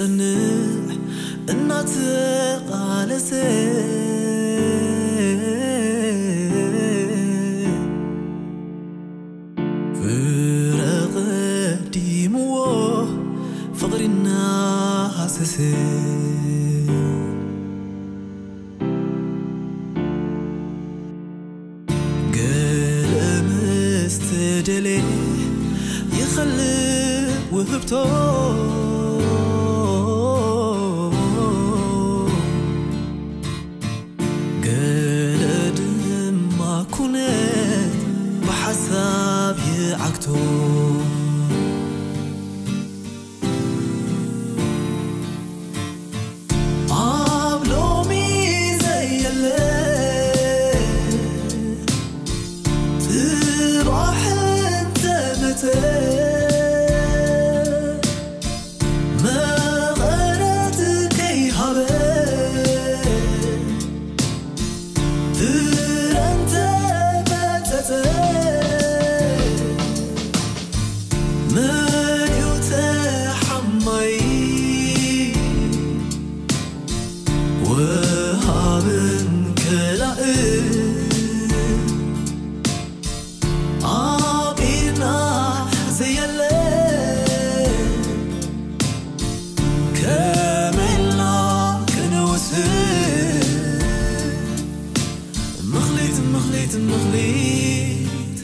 ጽንዕ እናተቓለሰ ፍረ ቀዲምዎ ፍቕሪ እናሃሰሰ ገለ ምስ ተደልየ ይኸልእ ውህብቶ ገለ ድማ ኩነት ብሓሳብ ይዓግቶ ኣብ ሎሚ ዘየለ ጽባሕ እንተመጸ መቐረት ከይሃበ ፍረ እንተመጸጸ መን እዩ ተሓማይ ወሃብን ከላእን ኣቢና ዘየለ ከመይና ክንውስን ምኽሊት ምኽሊት ምኽሊት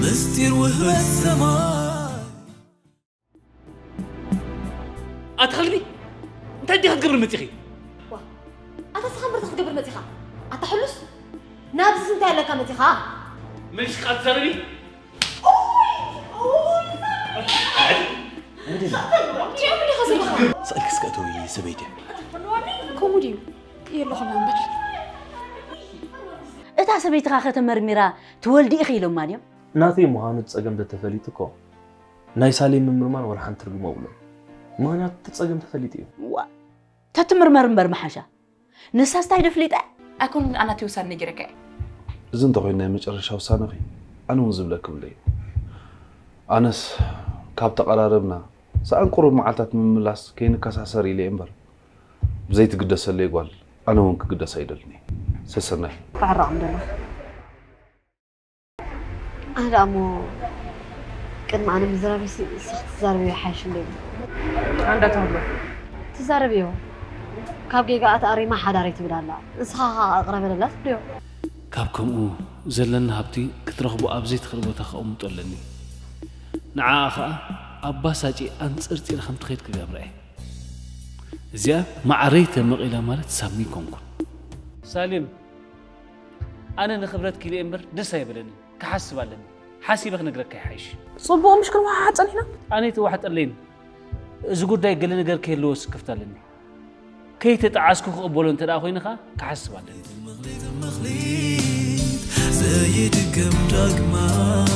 ምስጢር ውህበት ሰማይ ኣታ ኸልቢ እንታይ ዲኻ ክትገብር መጺኺ? ኣታ ስኻ ምርት ክትገብር መጺኻ? ኣታ ሕሉስ ናብዚ እንታይ ኣለካ መጺኻ? ምሽ ቃል ዘርቢ ስእልኪ እስከ እተዊ ሰበይቲ ከምኡ ድዩ የለኹም እምበር እታ ሰበይትኻ ከተመርሚራ ትወልዲ ኢኺ ኢሎማ ድዮም? ናተይ ምዃኑ ጸገም ተተፈሊጡ እኮ ናይ ሳሌም ምምርማር ወላ ሓንቲ ትርጉም የብሉን። ምኽንያቱ እቲ ጸገም ተፈሊጡ እዩ። ዋ ተትምርመር እምበር ምሓሻ። ንሳስ ታይ ዶ ኣፍሊጣ? ኣይኮን ኣናተይ ውሳነ ነጊረካ እየ። እዚ እንተኾይኑ ናይ መጨረሻ ውሳነኺ ኣነ እውን ዝብለኪ የብለይን። ኣነስ ካብ ተቐራረብና ሰኣን ቁሩብ መዓልታት ምምላስ ከይንከሳሰር ኢለ እየ እምበር ብዘይትግደሰለይ ጓል ኣነ እውን ክግደስ ኣይደልን እየ። ሰሰናዩ። ክዕረቕ ምደሎ። ኣነ ደኣ እሞ ቅድሚ ኣነ ምዝራብሲ ንስኺ ትዛረብዮ ይሓይሽ እንዶ ይብል። ኣንዳ ተብሎ። ትዛረብዮ። ካብ ጌጋኣ ተኣሪማ ሓዳረይ ትብል ኣላ። ንስኻ ኸኣ ይቕረ በለላ ትብልዮ። ካብ ከምኡ ዘለኒ ሃብቲ ክትረኽቦ ኣብ ዘይትኽእል ቦታ ከቕምጦ ኣለኒ። ንዓኣ ኸኣ ኣባሳጭየ ኣንጸርጺረ ከም ትኸይድ ክገብራ እየ። እዚኣ ማዕረይ ተመቒላ ማለት ሳሚ ኣይኮንኩን። ሳሌም ኣነ ንኽብረትኪ ኢለ እየ እምበር ደስ ኣይበለንን። ክሓስብ ኣለኒ። ሓሲበ ክነግረካ ይሓይሽ። ጽቡቕ ምሽ ክንወሓሓጥ ጸኒሕና? ኣነ ኣይተዋሕጠለይን። እዚ ጉዳይ ገለ ነገር ክህልዎ ስክፍታ ኣለኒ። ከይተጠዓስኩ ክቕበሎ እንተ ደኣ ኮይኑ ኸኣ ክሓስብ ኣለኒ። ዘይድገም ዳግማይ።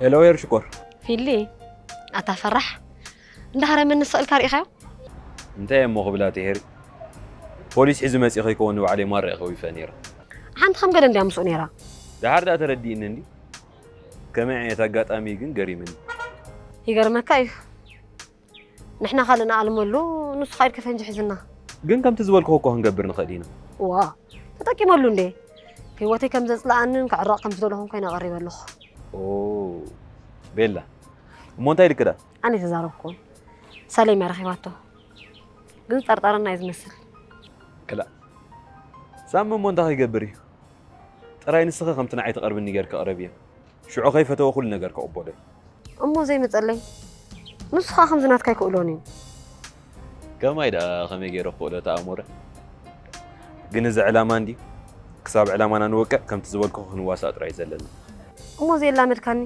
ሄሎ ሄር ሽኮር። ፊሊ፣ ኣታ ፈራሕ፣ እንዳ ሃረመኒ ስቕ ኢልካ ርኢኻዮ? እንታይ እሞ ክብላ እቲ ሄሪ? ፖሊስ ሒዙ መጺኡ ከይከውን ንባዕለይ ማራ እየ ከዊፈ ነይረ። ሓንቲ ከም ገለ እንድያ ምስኡ ነይራ። ደሓር ደኣ ተረዲእኒ እንድዩ። ከመይ ዓይነት ኣጋጣሚ እዩ ግን ገሪምኒ። ይገርመካ እዩ። ንሕና ካልእ ንኣልመሉ፣ ንሱ ከኣ ኢድካ ፈንጂ ሒዝና። ግን ከምቲ ዝበልክዎ እኮ ክንገብር ንኽእል ኢና። ዋእ፣ ተጠቂመሉ እንዴ? ህይወተይ ከም ዘጽልኣንን ክዕረቕ ከም ዝደለኹን ኮይነ ቀሪበ ኣለኹ። ኦ ቤላ፣ እሞ እንታይ ኢልኪ ደኣ? ኣነ ኣይተዛረብኩን። ሰሌም እያ ረኺባቶ። ግን ዝጠርጠረና እዩ ዝመስል። ክላእ፣ ሳሚ እሞ እንታይ ክገብር እዩ? ጥራይ ንስኺ ከምቲ ንዓይ ትቐርብኒ ጌርኪ ቅረብዮ። ሽዑ ከይፈተወ ኩሉ ነገር ክቕበሎ እዩ። እሞ ዘይመጸለይ ንሱ ኸኣ ከምዚ ናትካ ኣይክእሎን እዩ። ከማይ ደኣ ከመይ ገይረ ክኽእሎ ተኣምረ። ግን እዚ ዕላማ እንድዩ። ክሳብ ዕላማና ንወቅዕ ከምቲ ዝበልኩኺ ክንዋሳእ ጥራይ እዩ ዘለና። እሞ ዘየላመድካኒ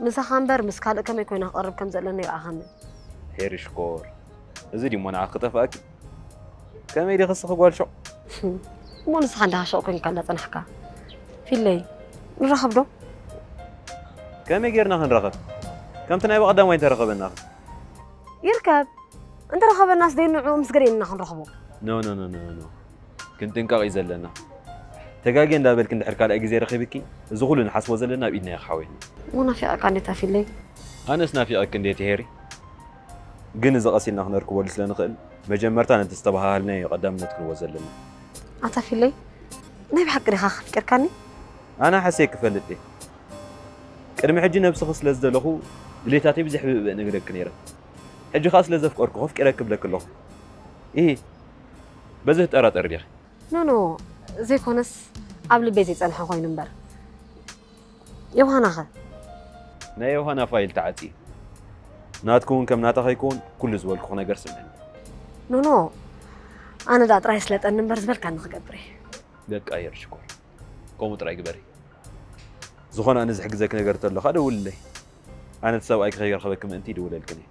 ምሳኻ እምበር ምስ ካልእ ከመይ ኮይና ክቐርብ ከም ዘለኒ ይርኣኻኒ። ሄሪ ሽኮር፣ እዚ ድሞ ንዓኺ ክጠፍኣኪ? ከመይ ዲኺ እስኺ ጓል ሾቕ? እሞ ንስኻ እንዳ ሾቕ ኮንካ እንዳጸናሕካ። ፊለይ፣ ንራኸብ ዶ? ከመይ ጌርና ክንራኸብ? ከምቲ ናይ ብቐዳማይ እንተረኸበና። ይርከብ። እንተረኸበናስ ደይ ንዕኡ ምስ ገደልና ክንረኽቦ። ኖ ኖ ኖ ኖ ኖ። ክንጥንቀቕ እዩ ዘለና። ተጋግየ እንዳበልኪ እንድሕር ካልኣይ ግዜ ረኺብኪ፣ እዚ ኩሉ ንሓስቦ ዘለና ኣብ ኢድና እዩ ክሓወይኒ። እሞ ናፊቐካ እንዴታ ፊለይ? ኣነስ ናፊቐኪ እንዴ ትሄሪ? ግን እዚ ቀስ ኢልና ክነርክበሉ ስለ ንኽእል፣ መጀመርታ ነቲ ዝተባሃሃልናዮ ቀዳምነት ክንቦ ዘለና። ኣታ ፊለይ፣ ናይ ብሓቂ ዲኻ ኣፍቂርካኒ? ኣነ ሓሰይ ክፈልጥ እየ። ቅድሚ ሕጂ ነብስኺ ስለ ዝደለኹ፣ ድሌታተይ ብዘሕብእብእ ነግረኪ ነይረ። ሕጂ ኸኣ ስለ ዘፍቀርኩ ከፍቅረኪ ብለኪ ኣለኹ። ኢሂ፣ በዚ ትጠራጠሪ ዲኺ? ኖ ኖ፣ ዘይኮነስ ኣብ ልበይ ዘይጸንሐ ኮይኑ እምበር። ዮሃናኸ? ናይ ዮሃና ፋይል ተዓጽዩ። ናትኪ እውን ከም ናታ ከይከውን ኩሉ ዝበልኩኺ ነገር ስምዕኒ። ኖ ኖ፣ ኣነ ደኣ ጥራይ ስለጠኒ እምበር ዝበልካኒ ክገብር እየ። ደቂ ኣየር ሽኮር፣ ከምኡ ጥራይ ግበሪ። ዝኾነ ኣነ ዝሕግዘኪ ነገር እንተሎ ኸኣ ደውልለይ። ኣነ እቲ ሰብኣይኪ ከይረኸበኪ ምእንቲ ይድውለልክን እየ።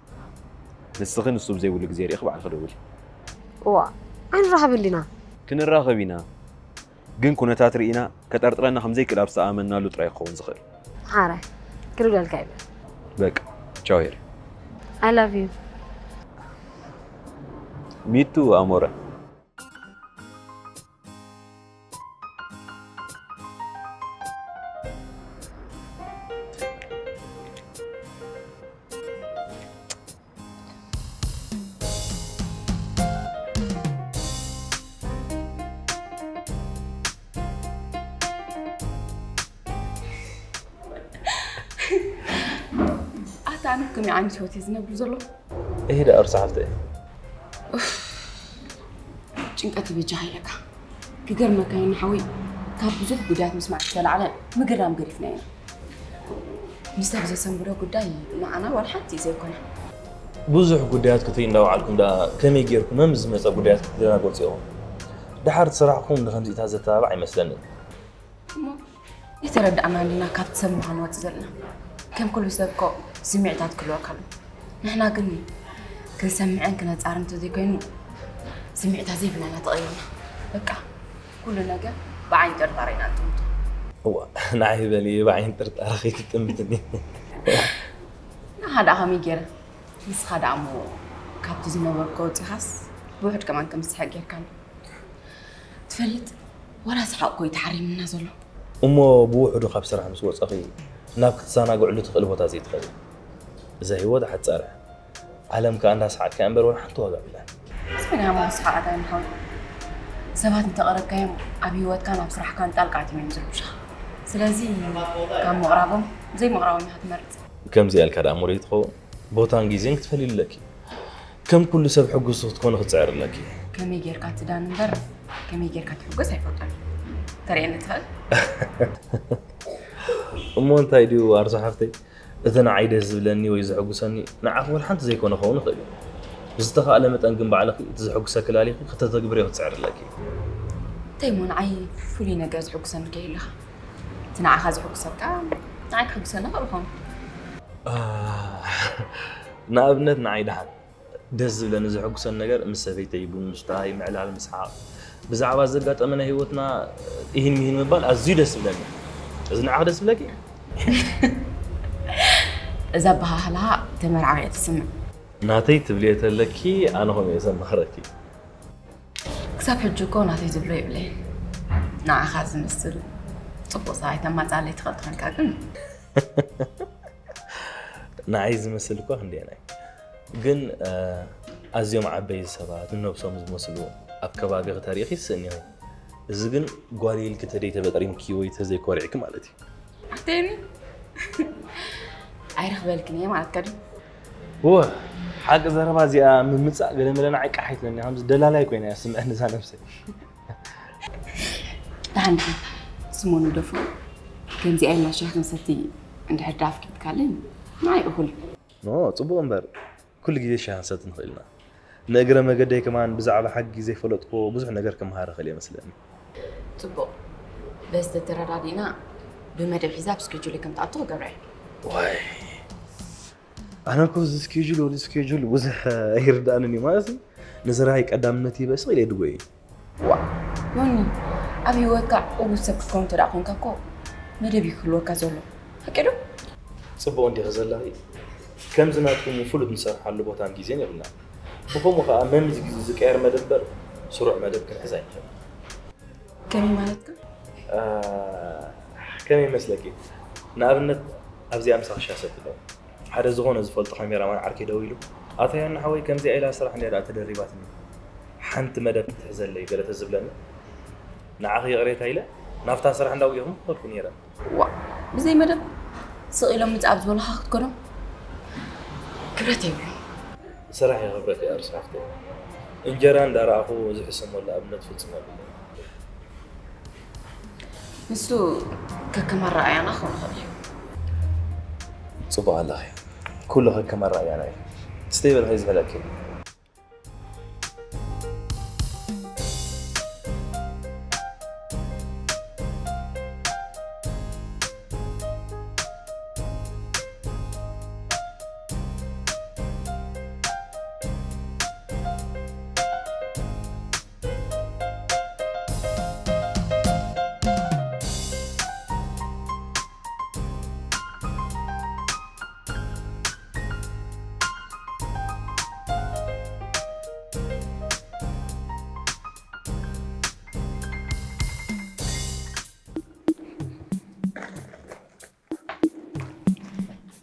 ንስኺ ንሱ ብዘይብሉ ግዜ ርኢኺ ባዕልኺ ደውሊ። እዋ፣ ኣይንራኸብን ዲና? ክንራኸብ ኢና፣ ግን ኩነታት ርኢና ከጠርጥረና ከም ዘይክእል ኣብ ዝተኣመንናሉ ጥራይ ክኸውን ዝኽእል። ሓራይ፣ ክድውለልካ ይብል። በቃ፣ ቻው ሄሪ። I love you። ሚቱ ኣሞረ። ኣታ ኣነ ከመይ ዓይነት ህይወት እየ ዝነብር ዘሎ? ይሄ ደኣ እርሱ ሓፍተይ። ጭንቀት ይበጃኻ ኢለካ። ክገርመካ እዩ ንሓወይ፣ ካብ ብዙሕ ጉዳያት ምስማዕ ዝተላዕለ ምግርራም ገዲፍና ኢና። ንሰብ ዘሰንብዶ ጉዳይ ንዓና ዋላ ሓንቲ እዩ ዘይኮነ። ብዙሕ ጉዳያት ክትርኢ እንዳወዓልኩም ደኣ ከመይ ጌርኩም መም ዝመፀ ጉዳያት ክትደናገፁ ኢኹም? ደሓር እቲ ስራሕኩም ንከምዚኢታት ዘተባብዕ ኣይመስለንን። እሞ ዘይተረዳእና እንዲና ካብቲ ሰብ ምዃን ንወፅእ ዘለና። ከም ኩሉ ሰብ እኮ ስምዒታት ክህልወካ ኣሎ። ንሕና ግን ክንሰምዕን ክነፃርን እንተዘይኮይኑ ስምዒታት ዘይብልና ኢና ተቐይርና። በቃ ኩሉ ነገር ብዓይኒ ጥርጣረ ኢና ንጥምቶ። እዋ ንዓይ በሊ ብዓይኒ ጥርጣረ ከይትጥምትኒ። ንኻ ደኣ ከመይ ገይረ? ንስኻ ደኣ እሞ ካብቲ ዝነበርኮ ወፂኻስ ብውሕድ ከማን ከም ዝስሕቅ ጌርካኒ። ትፈልጥ ዋላ ስሓቕ እኮ እዩ ተሓሪምና ዘሎ። እሞ ብውሕዱ ካብ ስራሕ ምስ ወፀኺ ናብ ክትዘናግዕሉ ትኽእሊ ቦታ ዘይትኸዲ። እዛ ህይወት ሓፃር እያ። ዓለም ከኣ እንዳሰሓቕካ እምበር ወላ ሓንቲ ዋጋ የብላን። እስኪ ናይ ኣእምሮ ስሓቓት ኣይንሓውይ። ሰባት እንተቐረብካዮም ኣብ ህይወትካን ኣብ ስራሕካን ጣልቃ ኣትዮም እዮም ዝርብሹኻ። ስለዚ ካብ ምቕራቦም ዘይምቕራቦም ኢኻ ትመርጽ። ከምዚኣ ኢልካ ደኣ እሞ ደይትኸውን ቦታን ግዜን ክትፈልዩ ኣለኪ። ከም ኩሉ ሰብ ሕጉስ ክትኮኒ ክትጽዕሪ ኣለኪ። ከመይ ጌርካ ትዳን እምበር ከመይ ጌርካ ትሕጎስ ኣይፈልጦን። ተርእየኒ ትኽእል? እሞ እንታይ ድዩ ኣርሶ ሓፍተይ? እቲ ንዓይ ደስ ዝብለኒ ወይ ዘሐጉሰኒ ንዓኺ ወላ ሓንቲ ዘይኮነ ክኸውን ይኽእል እዩ። ብዝተኻእለ መጠን ግን ባዕልኺ እቲ ዘሐጉሰኪ ላሊኺ ክተተግብርዮ ክትጽዕሪ ኣለኪ። እንታይ እሞ ንዓይ ፍሉይ ነገር ዘሐጉሰኒ ከይህልኻ? እቲ ንዓኻ ዘሐጉሰካ ንዓይ ከሐጉሰኒ ይኽእል ይኸውን። ንኣብነት ንዓይ ደሓን ደስ ዝብለኒ ዘሐጉሰኒ ነገር ምስ ሰበይተይ ቡን ምስታይ፣ ምዕላል፣ ምስሓቕ፣ ብዛዕባ ዘጋጠመ ናይ ህይወትና ኢሂን ሚሂን ምባል ኣዝዩ ደስ ዝብለኒ። እዚ ንዓኺ ደስ ዝብለኪ? እዛ ኣበሃህላኻ ተመርዓዊ እየ ትስምዕ። ናተይ ትብልዮ ተለኪ ኣነ ከምኡ እየ ዘማኽረኪ። ክሳብ ሕጂ እኮ ናተይ ዝብሎ የብለይን። ንዓኻ ዝመስል ጽቡቕ ሰብኣይ ተማጽኣለይ ትኽእል ተኾንካ ግን ንዓይ ዝመስል እኳ ክንደየናይ ግን ኣዝዮም ዓበይቲ ሰባት ንነብሶም ዝመስሉ ኣብ ከባቢኺ ተሪእኺ ትስእኒ ኢኺ። እዚ ግን ጓል ኢልኪ ተደይተበጥሪምኪ ወይ ተዘይኮሪዕኪ ማለት እዩ። ኣተኒ ኣይረኽበልክን እየ ማለትካ ድዩ? ወ ሓቂ ዘረባ እዚኣ ምምፃእ ገለ መለ ንዓይ ቃሕ ኣይትለኒ ከምዚ ደላላይ ኮይና እያ ስምዐኒ እዛ ነብሰይ። ደሓን ድዩ? ስሞኑ ደፉ ከምዚኣ ኢልና ሻሂ ክንሰቲ እንድሕር ደኣ ኣፍቂድካለይ ንዓይ እኹል። ኖ ፅቡቕ እምበር ኩሉ ግዜ ሻሂ ክንሰቲ ንኽእል ኢና። ንእግረ መገደይ ከማን ብዛዕባ ሓቂ ዘይፈለጥክዎ ብዙሕ ነገር ክመሃር እኽእል እየ መስለኒ። ፅቡቕ በዚ ተተረዳዲእና ብመደብ ሒዛ ኣብ ስኬጁለይ ከም ትኣቱ ክገብራ እየ። ዋይ ኣነ እኮ እዚ ስኬጁል ወዲ ስኬጁል ብዙሕ ኣይርዳእንን እዩ ማለት እዩ። ንስራይ ቀዳምነት ይበስቕ ኢለ ድጎይ። ዋ ዮኒ፣ ኣብ ህይወትካ ዕዉት ሰብ ክትከውን እንተ ደኣ ኮንካ እኮ መደብ እዩ ክህልወካ ዘሎ። ሓቂ ዶ? ጽቡቕ እንዲኺ ዘለኺ። ከምዚ ናትኩም ፍሉጥ ንሰርሓሉ ቦታን ግዜን የብልና። ብኸምኡ ኸኣ መምዝ ግዜ ዝቀየር መደብ እምበር ስሩዕ መደብ ክንሕዝ ኣይንኽእል። ከመይ ማለትካ? ከመይ ይመስለኪ? ንኣብነት ኣብዚኣ ምሳኺ ሻሂ ሰቲ ኣለዉ። ሓደ ዝኾነ ዝፈልጦ ካሜራማን ዓርከይ ደዊሉ፣ ኣቶ ዮኒ ሓወይ ከምዚኣ ኢላ ስራሕ እንድያ ደኣ ተደሪባትኒ። ሓንቲ መደብ ክትሕዘለይ ገለ ተዝብለኒ ንዓኺ ይቕሬታ ኢለ ናብታ ስራሕ እንዳውየኹም ክኸድኩ ነይረ። ዋ ብዘይ መደብ ስቕ ኢሎም ምጽኣብ ዝበሉኻ ክትከዶም ክብረት የብሉን። ስራሕ የኽብረኪ ኣርስ ሓፍተይ። እንጀራ እንዳረኣኹ ዝሕሰመሉ ኣብነት ፍጹም የብሉን። ንሱ ከከም ኣረኣእያና ክኸውን ይኽእል እዩ። ጽቡቕ ኣለኺ። ኩሉ ከከም ኣረኣእያና እዩ። ስተይ በልኺ ዝሕለኪ።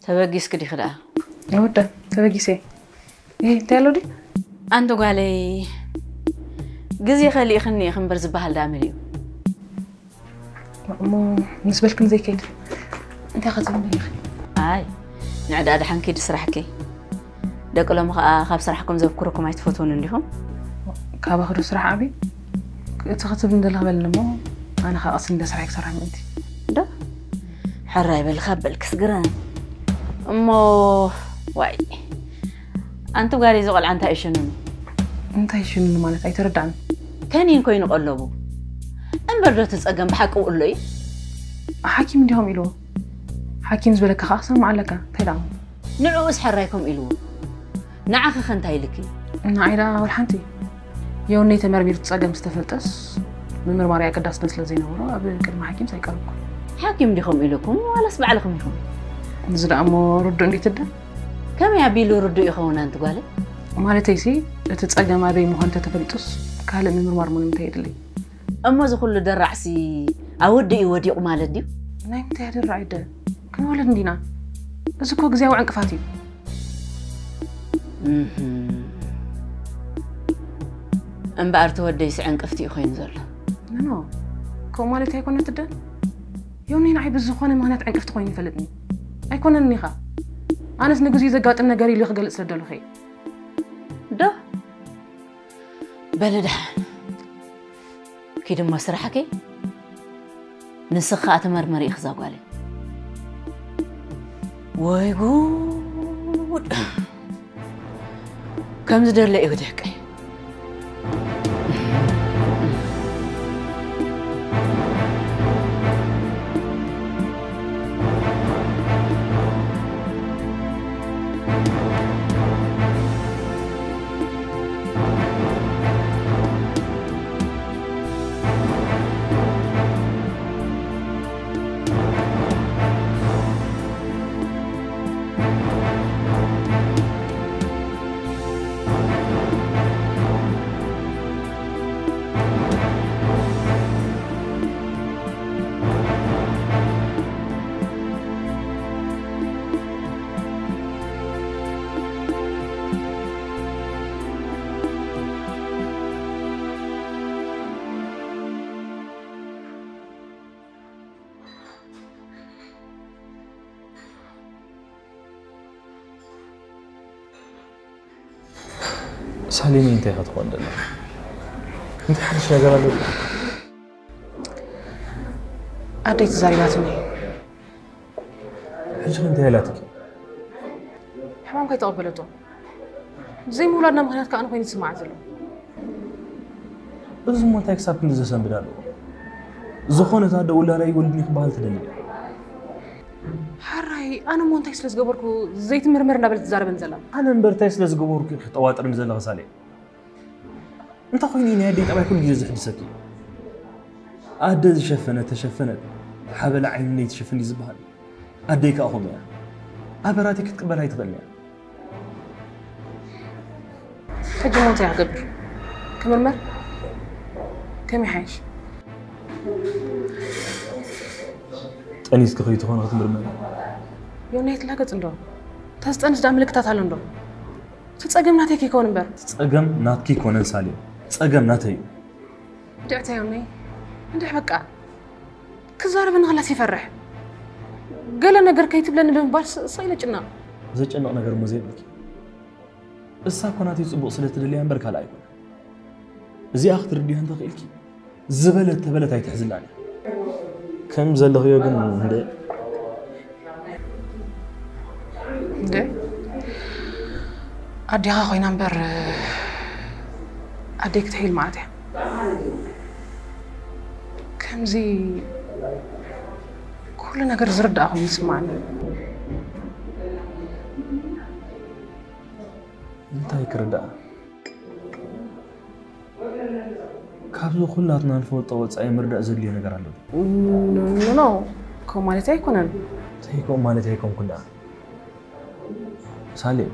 ተበጊስኪ ዲኺ ደኣ? ወደ ተበጊሰ። ይሄ እንታይ ያለው ዲ? ኣንቲ ጓለይ ግዜ ከሊእኽኒ ኢኺ እምበር ዝበሃል ደኣ መሊኡ። እሞ ምስ በልክን ዘይከይድ እንታይ ክትብል ደሊኺ? ኣይ ንዕዳ ድሓን ኪዲ ስራሕኪ። ደቂ ሎሚ ኸኣ ካብ ስራሕኩም ዘብኩረኩም ኣይትፈትዉን እንዲኹም? ካባኺ ዶ ስራሕ ዓብዩ? እቲ ክትብል እንደለኺ በልኒ እሞ ኣነ ኸኣ ቀስ እንደ ስራሐይ ክሰርሕ ምእንቲ። ዶ? ሕራይ በልኻ በልክስ ግረም። እሞ ዋይ ኣንቲ ጓል እዚ ቆልዓ እንታይ ይሽንኑ? እንታይ ይሽንኑ ማለት ኣይተረዳእን። ከኒን ኮይኑ ቀለቡ እምበር ዶ እቲ ጸገም ብሓቂ ውእሎ እዩ? ሓኪም እንዲኹም ኢልዎ። ሓኪም ዝበለካ ከዓ ክሰምዕ ኣለካ። እንታይ ደኣ? ንዕኡስ ሕራይ ከምኡ ኢልዎ። ንዓኺ ከ እንታይ ኢልኪ? ንዓይ ደኣ ወላ ሓንቲ። የውነይ ተመርሚሩ እቲ ጸገም ዝተፈልጠስ ምምርማር ኣገዳስነት ስለ ዘይነበሮ ኣብ ቅድሚ ሓኪም ኣይቀረብኩ። ሓኪም ድዩ ከምኡ ኢሉኩም ዋላስ ባዕልኹም ኢኹም? እዚ ደኣ እሞ ርዱእ እንድዩ ትደ? ከመይ ኣቢሉ ርዱእ ይኸውን ኣንቲ ጓለይ? ማለተይሲ እቲ ጸገም ኣበይ ምዃኑ ተተፈሊጡስ ካልእ ምምርማር እሞ ንምንታይ የድሊ? እሞ እዚ ኩሉ ደራዕሲ ኣወዲኡ ወዲቑ ማለት ድዩ? ናይ ምንታይ ኣደራዕ ይደ? ክንወልድ እንዲና። እዚ እኮ ግዜያዊ ዕንቅፋት እዩ። እምበኣር ተወደይሲ ዕንቅፍቲ እዩ ኮይኑ ዘሎ። ኖ፣ ከምኡ ማለት ኣይኮነ ትደ? ዮኒ ንዓይ ብዝኾነ ምኽንያት ዕንቅፍቲ ኮይኑ ይፈልጥኒ ኣይኮነን ኢኻ። ኣነስ ንግዚኡ ዘጋጥም ነገር ኢሉ ክገልጽ ስለደለኹ እየ። ዶ በሊ ደሓን ኪዲ እሞ ስራሕኪ። ንስኺ ከኣ ተመርመሪ ኢኺ እዛ ጓለይ። ወይ ጉድ! ከም ዝደለ እዩ ክድሕቀይ። ሳሊኒ እንታይ ኢኻ ትኾን ደላ? እንታይ ሓድሽ ነገር ኣሎ? ኣደይ ተዛሪባትኒ። ሕጂ እንታይ ኢላትኪ? ሕማም ከይተቐበለቶ ዘይምውላድና ምኽንያት ከኣ ንኾይኑ ዝስማዓ ዘሎ። እዚ እሞ እንታይ ክሳብ ክንዲ ዘሰንብድ ኣለዎ? ዝኾነት ኣደ ውላዳ ይወልድኒ ክበሃል ትደሊ ድያ? ሓራይ ኣነ እሞ እንታይ ስለ ዝገበርኩ ዘይትምርመር እንዳበለት ትዛረበን ዘላ? ኣነ እምበር እንታይ ስለ ዝገበርኩ ኢኺ ጠዋጥርኒ ዘለኺ ሳሌ? እንታይ ኮይኑ እዩ ናይ ኣደይ ጠባይ ኩሉ ግዜ ዝሕድሰኪ? ኣደ ዝሸፈነ ተሸፈነት፣ ሓበላ ዓይኒ ነይትሽፍን እዩ ዝበሃል። ኣደይ ከኣ ከምኡ እያ። ኣበራቲ ክትቅበል ኣይትኽእልን እያ። ሕጂ እሞ እንታይ ክገብር? ክምርመር? ከመይ ይሓይሽ? ጠኒስኪ ከይትኾን ክትምርመር? ዮናይ ትላገጽ እንዶ? ተዝጠንስ ዳ ምልክታት ኣሎ እንዶ? እቲ ጸገም ናተይ ከይከውን እምበር። ጸገም ናትኪ ኣይኮነን ሳሌም፣ ጸገም ናተይ እዩ። እንድዒ ኣታ ዮናይ፣ እንድዒ በቃ። ክዛረበኒ ከላስ ይፈርሕ። ገለ ነገር ከይትብለኒ ብምባል ስ-፣ ስቕ ኢለ ጭነቕ። ዘጨንቕ ነገር እሞ ዘይብልኪ። እሳ እኮ ናተይ ጽቡቕ ስለ ትደልያ እምበር ካልእ ኣይኮነን። እዚኣ ክትርድያ እንተኽኢልኪ ዝበለት ተበለት ኣይትሕዝላን። ከም ዘለኽዮ ግን እንደ እንደ ኣዴኻ ኮይና እምበር ኣደይ ክትሕይል ማለት እያ። ከምዚ ኩሉ ነገር ዝርዳእ ኮይኑ ይስምዓኒ። እንታይ ክርዳእ? ካብዚ ኩላትና ንፈልጦ ወጻኢ ምርዳእ ዘድልዮ ነገር ኣሎ ድዩ? ኖ፣ ኖ፣ ኖ፣ ከምኡ ማለት ኣይኮነን። እንታይ ከምኡ ማለት ኣይኮንኩን ደኣ። ሳሌም፣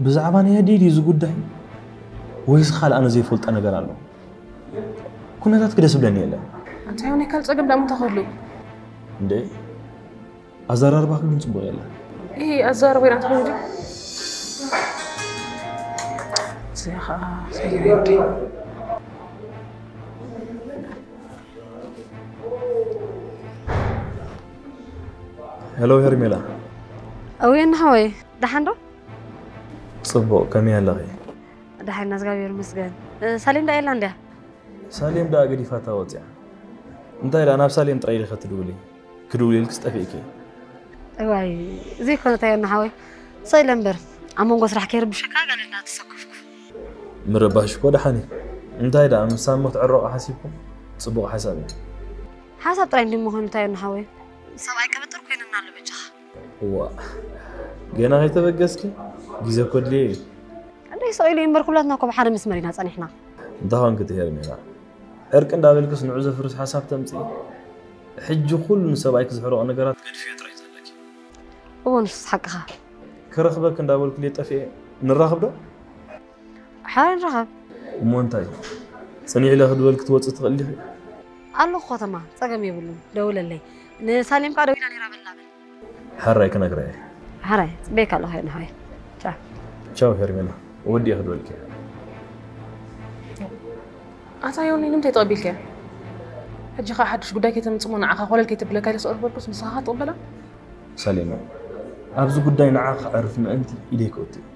ብዛዕባ ናይ ኣደይ ድዩ እዚ ጉዳይ? ወይስ ካልእ ኣነ ዘይፈልጦ ነገር ኣሎ? ኩነታት ክደስ ብለኒ የለን። እንታይ ሆነ ካልእ ጸገም ደኣ ምንታይ ክህሉ? እንዴ? ኣዘራርባኺ ግን ጽቡቕ የለን። እሂ፣ ኣዘራርባይ ደኣ እንታይ ኮይኑ ድዩ? እዚኣ ኸኣ ሰጊረ ይወዲ። ሄሎ ሄርሜላ። እውይ፣ እና ሓወይ፣ ደሓን ዶ? ጽቡቕ፣ ከመይ ኣለኺ? ደሓን፣ እግዚኣብሔር ይመስገን። እ፣ ሳሌም ደኣ የላን ድያ? ሳሌም ደኣ ገዲፋታ ወጺኣ። እንታይ ደኣ ናብ ሳሌም ጥራይ ዲኺ ትድውሊ? ክድውልልክስ ጠፊእኪ። እዋይ፣ እዚ እኮ እንታይ ዮና ሓወይ? ሰው ኢለ እምበር፣ ኣብ መንጎ ስራሕ ከይርብሸካ ገለ እናተሰከፍኩ። ምርባሽ እኮ ደሓን እዩ። እንታይ ደኣ፣ ምሳሞ ክትዕረቑ ሓሲብኩም? ጽቡቕ ሓሳብ እዩ። ሓሳብ ጥራይ እንዲ ምዃኑ እንታይ ዮና ሓወይ? ሰብኣይ ቅብጥር ኮይኑና ኣሎ በጃኻ። እዋ፣ ገና ከይተበገስኪ? ግዜ እኮ ድልየ እዩ። እንደይ ሰው ኢሉ እምበር ኩላትና እኮ ብሓደ መስመር ኢና ጸኒሕና። እንታይ ኾንኪ እቲ ሄርሜላ? ዕርቂ እንዳበልክስ ንዑ ዘፍርስ ሓሳብ ተምጽኢ። ሕጂ ኩሉ ንሰብኣይኪ ዘሕርቖ ነገራት ገድፍዮ ጥራይ ዘለኪ። እዎ፣ ንሱስ ሓቅኻ። ክረኽበኪ እንዳበልኩ ድየ ጠፊኤ? ንራኸብ ዶ? ሓራይ ንራኸብ። እሞ እንታይ? ጽኒዕ ኢለ ክድበልኪ ትወጽኢ ትኽእሊ ዲኺ? ኣለኹ ከተማ፣ ጸገም የብሉን። ደውለለይ። ንሳሌም ከኣ ደዊላ ነይራ በላ በል። ሓራይ ክነግራ እየ። ሓራይ፣ ጽበየካ ኣለኹ ዮኒ ሓወይ። ቻው። ቻው ሄርሜላ፣ ወዲኤ ክድበልኪ እየ። ኣታ ዮኒ፣ ንምንታይ ተቐቢልካያ? ሕጂ ኸኣ ሓድሽ ጉዳይ ከይተምጽእ እሞ ንዓኻ ኮለል ከይተብለካ ኢለ ስቕ ዝበልኩስ ንስኻ ኸኣ ትቕበላ? ሳሌማ፣ ኣብዚ ጉዳይ ንዓኻ ከዕርፍ ምእንቲ ኢደይ ከእቱ እየ።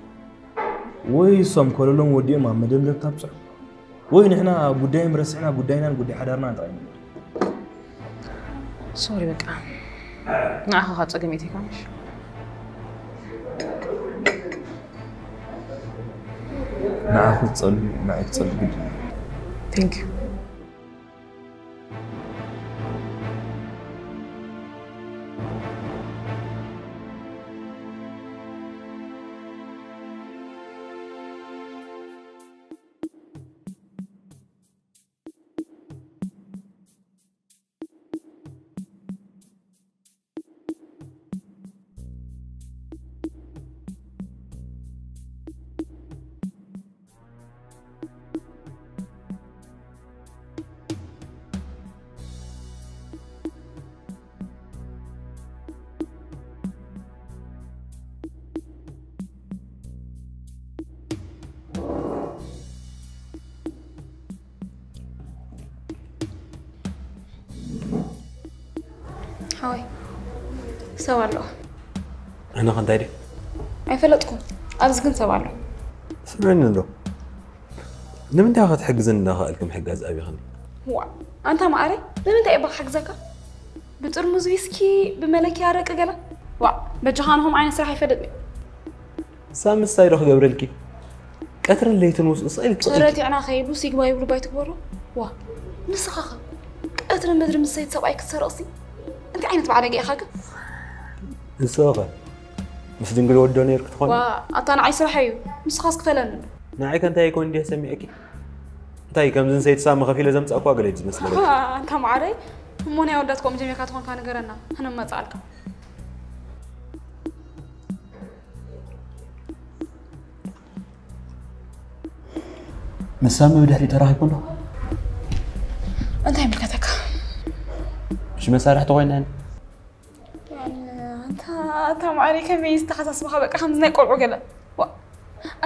ወይ እሶም ኮለሎም ወዲኦም ኣብ መደምደምታ ኣብጽሑ፣ ወይ ንሕና ጉዳዮም ረሲዕና ጉዳይናን ጉዳይ ሓዳርናን ጥራይ ንብል። ሶሪ በቃ። ንዓኻ ካብ ጸገም የእትየካ ምሽ? ንዓኺ ትጸልዩ፣ ንዓይ ክጸልእ ግድን እዩ። Thank you። ሓወይ፣ ሰብ ኣሎ። ኣነ ኸ እንታይ ድየ? ኣይፈለጥኩን። ኣብዚ ግን ሰብ ኣሎ። ስምዕኒ እንዶ። ንምንታይ ኢኻ ክትሕግዝኒ እናኸኣልኪ ምሕጋዝ ኣቢኽኒ? ዋእ፣ ኣንታ መዓረይ፣ ንምንታይ እየ እባ ክሕግዘካ? ብጥርሙዝ ዊስኪ፣ ብመለኪያ ኣረቂ ገለ? ዋእ፣ በጃኻ ኣነ ከምኡ ዓይነት ስራሕ ኣይፈልጥን እየ። ሳብ ምስታይ ዶ ክገብረልኪ? ቀትርን ለይትን ውስኡ ስቕ ኢልኪ ቁጭ ኢልኪ። ተረቲዕና ከይብሉስ ይግባይ ይብሉ ባይ ትግበሮ? ዋ፣ ንስኻ ኸ ቀትርን ምድሪ ምስ ሰይድ ሰብኣይ ክትሰርቕሲ? እንታይ ዓይነት ባዕለገ ኢኻ ግን? ንስኸ ምስ ድንግል ወዶ ነይርክ ትኾን? ዋ ኣታ ንዓይ ስራሕ እዩ። ንስኻስ ክፈለኒ ዶ? ንዓይ ከ እንታይ ይኮን እንዲየ ሰሚዕኪ? እንታይ ከምዚ ንሰይቲ ሳሚ ከፊለ ዘምጻእኳ ገለ እዩ ዝመስለኒ። ዋ ኣንታ ማዓረይ እሞ ናይ ኣወዳት ከምኡ ጀሚርካ ትኾንካ ንገረና። ኣነ መጻልካ። ምስ ሳሚ ብድሕሪ ተራኺቡ ኣሎ። እንታይ ይምልከተካ? እሺ መሳርሕቲ ኮይና ኣንታ ኣንታ ማዓረይ ከመይ ዝተሓሳስብኻ በቃ ከምዚ ናይ ቆልዑ ገለ። ዋ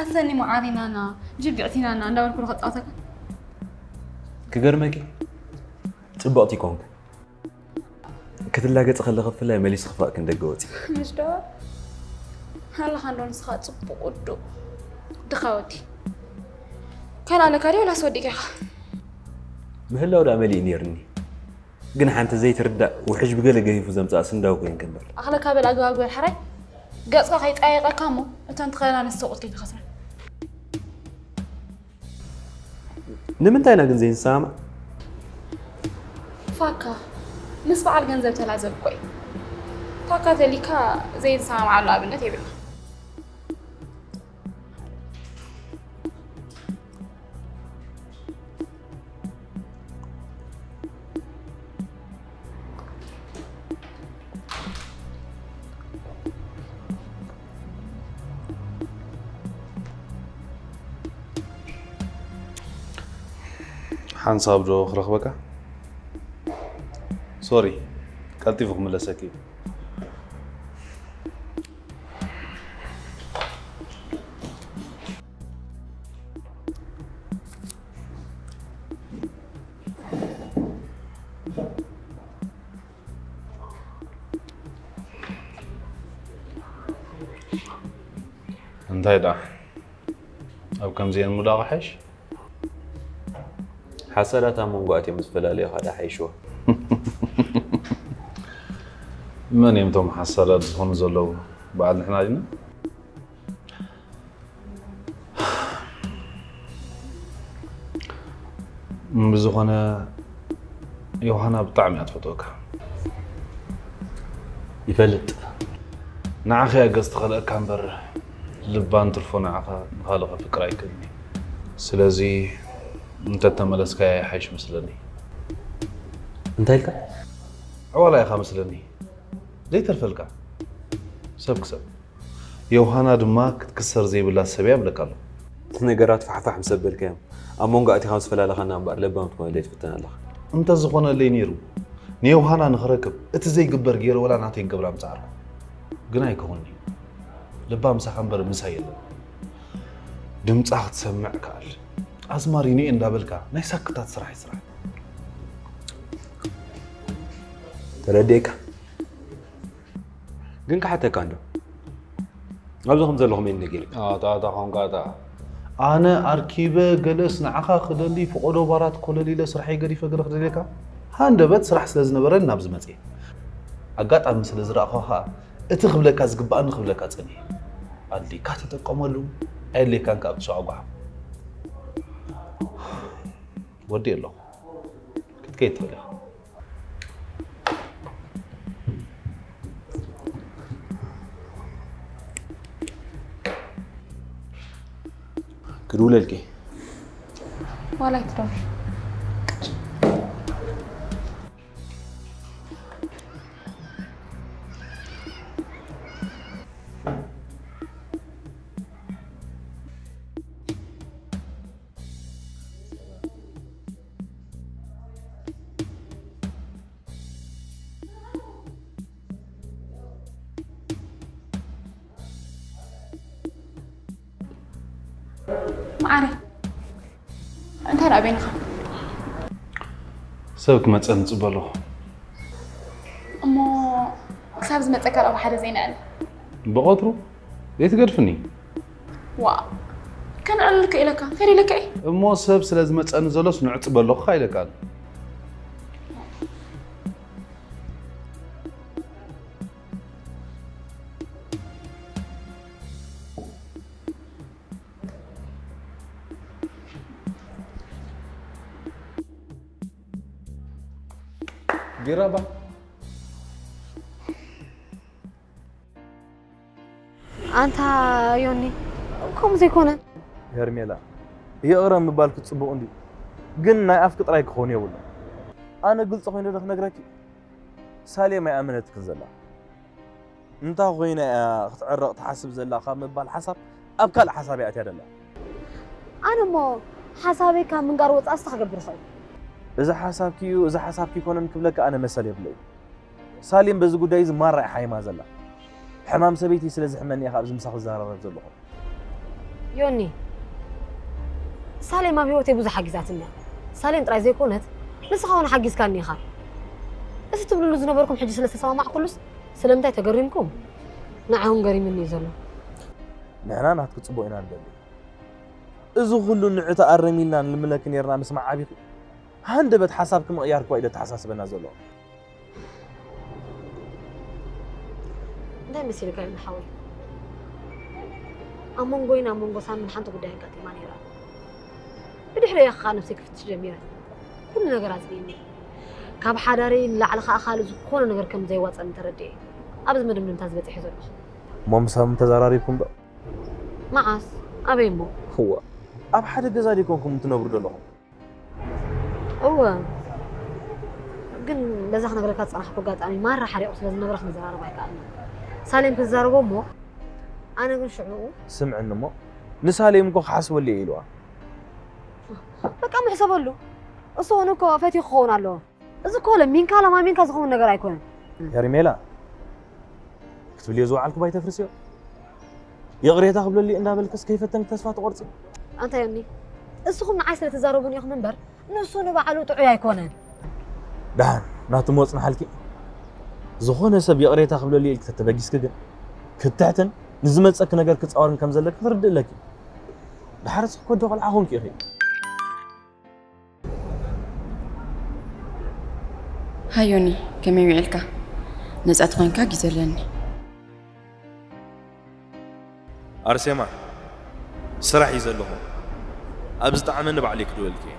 ኣሰኒ ማዓሪናና ጅግዕቲናና እንዳበልኩ ዶ ከጻወተካ? ክገርመኪ ጽብቕቲ ይኮንክ ክትላገጽ ከለኺ ብፍላይ መሊሱ ክፋእ ክንደገ ወጺ ምሽ ዶ ኣለኻ እንዶ ንስኻ ጽቡቕ ውዱእ ድኻ ወዲ ካልእ ኣለካ ድዩ ወላስ ወዲእካ ኢኻ? ምህላው ዳ መሊእ ነይርኒ ግን ሓንቲ ዘይትርዳእ ውሕጅ ብገለ ገፊፉ ዘምጽኣ ስንዳው ኮይንክ እምበር ኣኽለካ በል ኣግባብ ግበር ሓራይ ገጽካ ከይጸያየቐካ እሞ እተን ትኸላ ንስተቑት ከይትኸስረን ንምንታይ ኢና ግን ዘይንሰማማዕ? ፋካ ምስ በዓል ገንዘብ ተላዘብ እኮ እዩ። ፋካ ተሊካ ዘይንሰማማዓሉ ኣብነት የብልና። ሓንሳብ ዶ ክረኽበካ? ሶሪ፣ ቀልጢፉ ክምለሰኪ እዩ። እንታይ ደኣ ኣብ ከምዚኤን ምውዳቕ ይሓይሽ? ሓሳዳት ኣብ መንጎ ኣትዮም ዝፈላለዩ ኸኣ ደኣ ሓይሽዎ። መን እዮም እቶም ሓሳዳት ዝኾኑ ዘለዉ? በዓል ንሕና ዲና? ብዝኾነ ዮሃና ብጣዕሚ እያ ትፈትወካ። ይፈልጥ። ንዓኻ እያ ገጽ ትኸልአካ እምበር ልባ እንትርፎ ንዓኻ ንኻልእ ከፍቅር ኣይክእልን እዩ። ስለዚ እንተተመለስካያ ይሓይሽ መስለኒ። እንታይ ኢልካ? ዕዋላ ኢኻ መስለኒ ዘይተርፈልካ ሰብ ክሰብ። ዮሃና ድማ ክትክሰር ዘይብላ ሰብ እያ እብለካ ኣለኹ። እቲ ነገራት ፋሕፋሕ ምስ ኣበልካዮም ኣብ መንጎ ኣእቲኻ ምስ ፈላለኻና እምበኣር ለባም ክትኮነለይ ትፍትን ኣለኻ። እንተዝኾነለይ ነይሩ ንዮሃና ንኽረክብ እቲ ዘይግበር ገይረ ወላ ናተይ ክገብራ ምጸኣርኩ። ግን ኣይከውንን'ዩ። ልባ ምሳኻ እምበር ምሳይ የለን። ድምጻ ክትሰምዕ ከኣል። ኣዝማሪኖ'የ እንዳበልካ ናይ ሳክታት ስራሕ ይስራሕ። ተረዲኤካ። ግን ክሓተካ እንዶ ኣብዚ ከም ዘለኹም እየ ነጊርካ። ኣታ ኣታ ኾንካ ኣታ ኣነ ኣርኪበ ገለስ ንዓኻ ክደሊ ፈቐዶ ባራት ኮለል ኢለ ስራሐይ ገዲፈ ገለ ክደልየካ ሃንደበት ስራሕ ስለ ዝነበረኒ ናብዚ መፅየ። ኣጋጣሚ ስለ ዝረኣኹኻ ኸኣ እቲ ክብለካ ዝግበኣኒ ክብለካ ፀኒሐ። ኣድልይካ ተጠቀመሉ ኣየድልየካን ከኣ ብትሸዖ ጓሓፍ። ወዲኤ ኣለኹ። ክትከይድ ትኽእል ኢኻ። ክድውለልኪ። ዋላ ኣይትደውል። ማዓረይ እንታይ ደኣ በይንኻ? ሰብ ክመፀ ንፅበ ኣለኹ። እሞ ክሳብ ዝመፀካ ደኣ ብሓደ ዘይንዕል? ብቐትሩ ዘይትገድፍኒ? ዋ ከነዕልልካ ኢለካ ከይደ ኢለካ እየ። እሞ ሰብ ስለ ዝመፀኒ ዘሎስ ንዕፅበ ኣለኹ ኢለካ ኣሎ። ቢራ ባ ኣንታ ዮኒ፣ ከምኡ ዘይኮነ። ሄርሜላ፣ ይቕረ ምባልኪ ጽቡቕ እንድዩ፣ ግን ናይ ኣፍኪ ጥራይ ክኸውን የብሉን። ኣነ ግልጺ ኮይነ ዶ ክነግረኪ? ሳሌም ኣይኣመነትክን ዘላ። እንታይ ኮይና እያ ክትዕረቕ ትሓስብ ዘላ ካብ ምባል ሓሳብ ኣብ ካልእ ሓሳብ እያ ኣትያ ዘላ። ኣነ እሞ ሓሳበይ ካብ ምንጋር ወጻእ እስታ ክገብር ይኽእል። እዚ ሓሳብኪ እዩ፣ እዚ ሓሳብኪ ኣይኮነን ክብለካ ኣነ መሰል የብለይ። ሳሌም በዚ ጉዳይ እዚ ማራ እያ ሓይማ ዘላ። ሕማም ሰበይቲ ስለ ዝሕመኒ እየ ኣብዚ ምሳኺ ዝዘራረብ ዘለኹ። ዮኒ፣ ሳሌም ኣብ ህይወተይ ብዙሕ ሓጊዛትኒ እያ። ሳሌም ጥራይ ዘይኮነት፣ ንስኻ እውን ሓጊዝካኒ ኢኻ። እዚ ትብልሉ ዝነበርኩም ሕጂ ስለ ዝተሰማማዕኩሉስ ስለምንታይ ተገሪምኩም? ንዓይ እውን ገሪምኒ እዩ ዘሎ። ንሕና ናትኪ ጽቡቕ ኢና ንደሊ። እዚ ኩሉ ንዕቲ ኣረም ኢልና ንልምነኪ ኔርና ምስማዕ ዓቢኺ። ሃንደበት ሓሳብኪ ምቕያር እኳ እዩ ዘተሓሳስበና ዘሎ። እንታይ መሲልካ እዩ ሓወይ? ኣብ መንጎይን ኣብ መንጎ ሳምን ሓንቲ ጉዳይ ኣጋጢማ ነይራ። ብድሕሪኣ ከዓ ነብሰይ ክፍትሽ ጀሚረ። ኩሉ ነገር ኣጽሊእኒ። ካብ ሓዳረይ ንላዕሊ ከዓ ካልእ ዝኾነ ነገር ከም ዘየዋጸኒ ተረዲኤ። ኣብዚ መደምደምታ ዝበጽሐ ዘለኹ። እሞ ምስ ሳሚ ተዘራሪብኩም ዶ? መዓስ? ኣበይ እሞ? እዋ፣ ኣብ ሓደ ገዛ ዲኮንኩም ትነብሩ ዘለኹም? እወ፣ ግን በዛ ክነግረካ ዝጸናሕኩ ኣጋጣሚ ማራ ሓሪቑ ስለ ዝነበረ ክንዘራረብ ኣይከኣልና። ሳሌም ክዛረቦ እሞ ኣነ ግን ሽዑ። ስምዕኒ እሞ፣ ንሳሌም እኮ ክሓስበሉ እየ ኢልዋ። በቃ ምሕሰበሉ። እሱ እውን እኮ ፈትዩ ክኸውን ኣለዎ። እዚ እኮ ለሚንካ ለማሚንካ ዝኸውን ነገር ኣይኮነን። ሄርሜላ፣ ክትብልዮ ዝወዓልኩ ባይተፍርስዮ። ይቕሬታ ክብለሉ እንዳበልክስ ከይፈተንክ ተስፋ ትቆርጺ። ኣንታ ዮኒ፣ እስኹም ንዓይ ስለ ትዛረቡኒ ኢኹም እምበር ንሱ ንባዕሉ ጥዑይ ኣይኮነን። ደሓን ናቱ ሞጽናሓልኪ። ዝኾነ ሰብ ይቕሬታ ክብለሉ ኢልክ ተተበጊስክ ግን ክትሕትን ንዝመጸክ ነገር ክጻወርን ከም ዘለክ ክትርድእ ኣለኪ። ደሓር ስክ ኮዶ ቆልዓ ኾንክ ኢኺ። ሃዮኒ፣ ከመይ ውዒልካ? ነጻ ተኾንካ ግዜ ኣለኒ። ኣርሴማ፣ ስራሕ እዩ ዘለኹ። ኣብ ዝጠዓመኒ ባዕለይ ክድወልኪ እየ።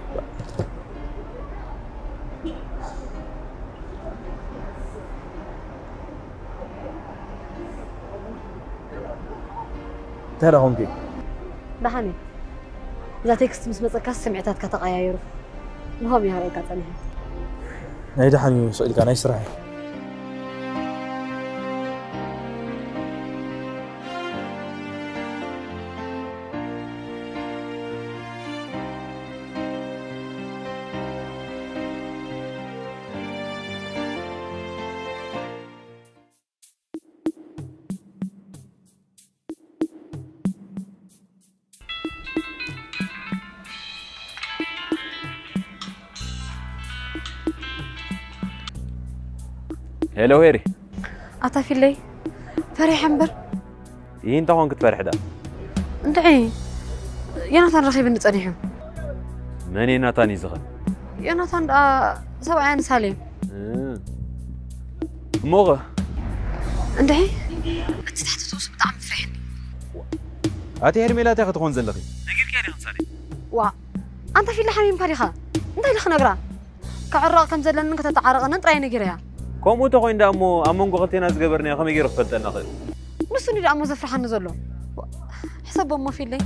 እንታይ ደኣ ኾንኪ? ደሓን እዩ። እዛ ቴክስት ምስ መጸካስ ስምዒታትካ ተቐያየሩ። ብኸምኡ ይሃረእካ ጸኒሐ። ናይ ደሓን እዩ ስቕ ኢልካ ናይ ስራሕ እዩ። ሄሎ ሄሪ። ኣታ ፊለይ፣ ፈሪሐ እምበር። ይህ እንታይ ኾንክ ትፈርሕ ዳ? እንድዒ፣ ዮናታን ረኺብኒ ጸኒሑ። መን ዮናታን እዩ ዝኸ? ዮናታን ደኣ ሰብኣያ ንሳሌም። እሞኸ? እንድዒ፣ እቲ ትሕቲ ትውሱ ብጣዕሚ ፍሪሕኒ። ኣቲ ሄርሜላ እንታይ ክትኾን ዘለኺ? ነጊርኪያ ዲኺ ንሳሌም? ዋ፣ ኣንታ ፊለ ሓሚምካ ዲኻ? እንታይ ኢልክ ነግራ? ክዕረቕ ከም ዘለንን ከተተዓረቐንን ጥራይ ነጊረያ። ከምኡ እንተኾይኑ ደኣ እሞ ኣብ መንጎ ክልቴና ዝገበርናዮ ከመይ ገይሩ ክፈልጠልና ኽእል? ንሱ እንዲ ደኣ እሞ ዘፍርሓኒ ዘሎ። ሕሰቦ እሞ ፊለይ፣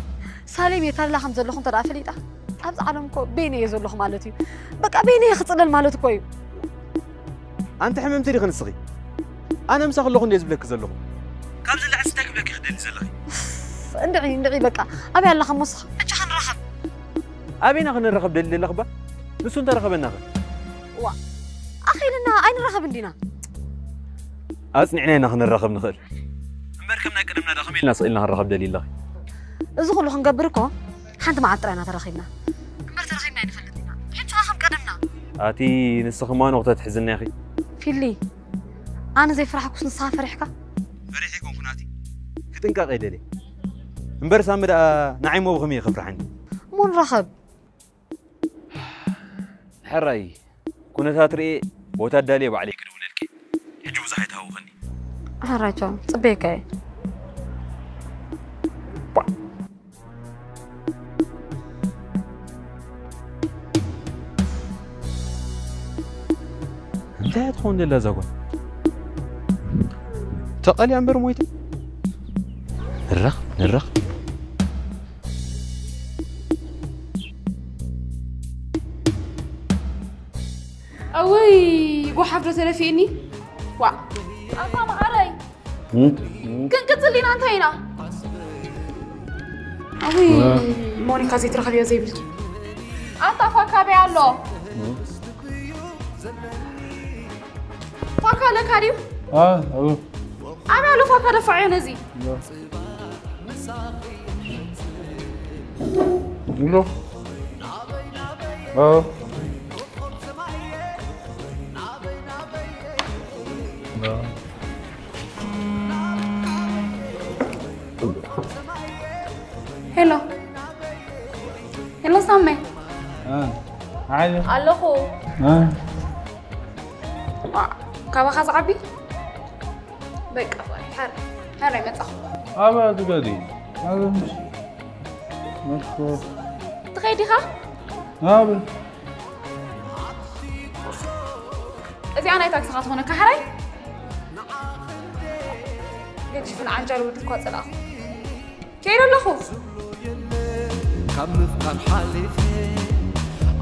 ሳሌም የታልላ ከም ዘለኹ እንተ ደኣ ፈሊጣ፣ ኣብዚ ዓለም እኮ በይነይ እየ ዘለኹ ማለት እዩ። በቃ በይነይ እየ ክጽለል ማለት እኮ እዩ። ኣንቲ ሕምምቲ ዲኺ ንስኺ? ኣነ ምሳኺ ኣለኹ እንድየ ዝብለኪ ዘለኹ። ካብዚ ንላዕሊ እንታይ ክብለኪ ክደሊ ዘለኺ? እንድዒ እንድዒ በቃ ኣበይ ኣለኻ እሞ ንስኻ? ሕጂ ክንራኸብ። ኣበይና ክንራኸብ ደሊ ዘለኺ እባ? ንሱ እንተረኸበና ኸ? ዋ ኣኺልና ኣይንራኸብ እንዲና። ኣጽኒዕና ኢና ክንራኸብ ንኽእል። እምበር ከም ናይ ቀደምና ዶ ከመይ ኢልና ስቕ ኢልና ክንራኸብ ደሊ ኣለኺ? እዚ ኩሉ ክንገብር እኮ ሓንቲ መዓልቲ ጥራይ ኢና ተራኺብና። እምበር ተራኺብና ኣይንፈልጥን ኢና። ሕጂ ኸኣ ከም ቀደምና። ኣቲ ንስኺ እማ ንቑ ተትሕዝና ኢኺ። ፊሊ ኣነ ዘይፈራሕኩስ ንስኻ ፈሪሕካ? ፈሪሐ ኣይኮንኩን ኣቲ። ክጥንቀቕ እየ ደልየ። እምበር ሳሚ ደኣ ንዓይ እሞ ብኸመይ እዩ ከፍርሓኒ? እሞ ንራኸብ። ሕራይ ኩነታት ርእየ ቦታ ኣዳልየ ባዕለይ ክድውለልኪ። ሕጂ ብዙሕ ኣይትሃውኸኒ። ሕራይ ቻው፣ ጽበየካ እየ። እንታይ እያ ትኸውን ዘላ እዛ ጓል? ተቐልያ እምበር ሞይታ። ንረኽ ንረኽ። እውይ፣ ጓሓፍ ዶ ተደፊእኒ። ዋ፣ ኣታ መዓረይ። ክንቅጽል ኢና እንታይ ኢና? እውይ፣ ሞኒካ ዘይትረኸብዮ ዘይብልኪ። ኣታ ፋካ በይ ኣሎ። ፋካ ኣለካ ድዩ? ኣበይ ኣሎ ፋካ? ደፋዕዮ ነዚ። ሄሎ፣ ሄሎ ሳሜ። ኣይ። ኣለኹ። ኣይ። ዋ፣ ካባኻ ዝዓቢ? በቃ፣ ሶሪ፣ ሓር-፣ ሓራይ መጻኹ። ኣበይ ትገዲ? ኣበይ ምሽ-፣ ምሽ-፣ ትኸይድ ዲኻ? ኣበይ? እዚኣ ናይ ታክሲ ክትኾነካ ሓራይ? ገዲፍን ዓንጃል ወዲ እኳ ጸላእኹ። ከይደ ኣለኹ። ካብ ምፍቃር ሓሊፈ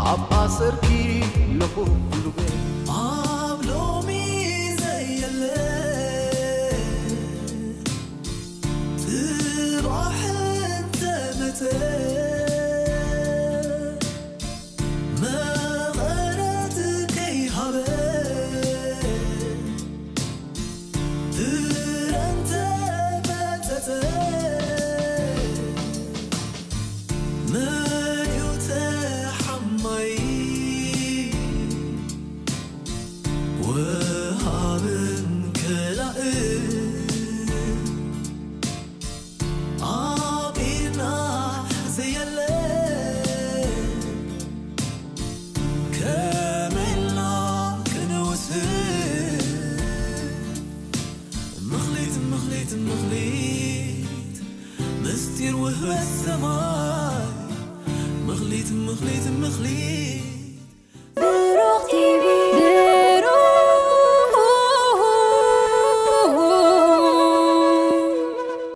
ኣብ ኣሰርኪ ኣለኹ ኩሉ ገ-፣ ኣብ ሎሚ ዘየለ ጽባሕ እንተመጸ መቐረት ከይሃበ ፍረ እንተመጸጸ መን እዩ ተሓማይ? ወሃብን ከላእን ኣብ ኢድና ዘየለ ከመይ ኢልና ክንውስን? ምኽሊት፣ ምኽሊት፣ ምኽሊት፣ ምስጢር ውህበት ሰማይ። ምኽሊት፣ ምኽሊት፣ ምኽሊት፣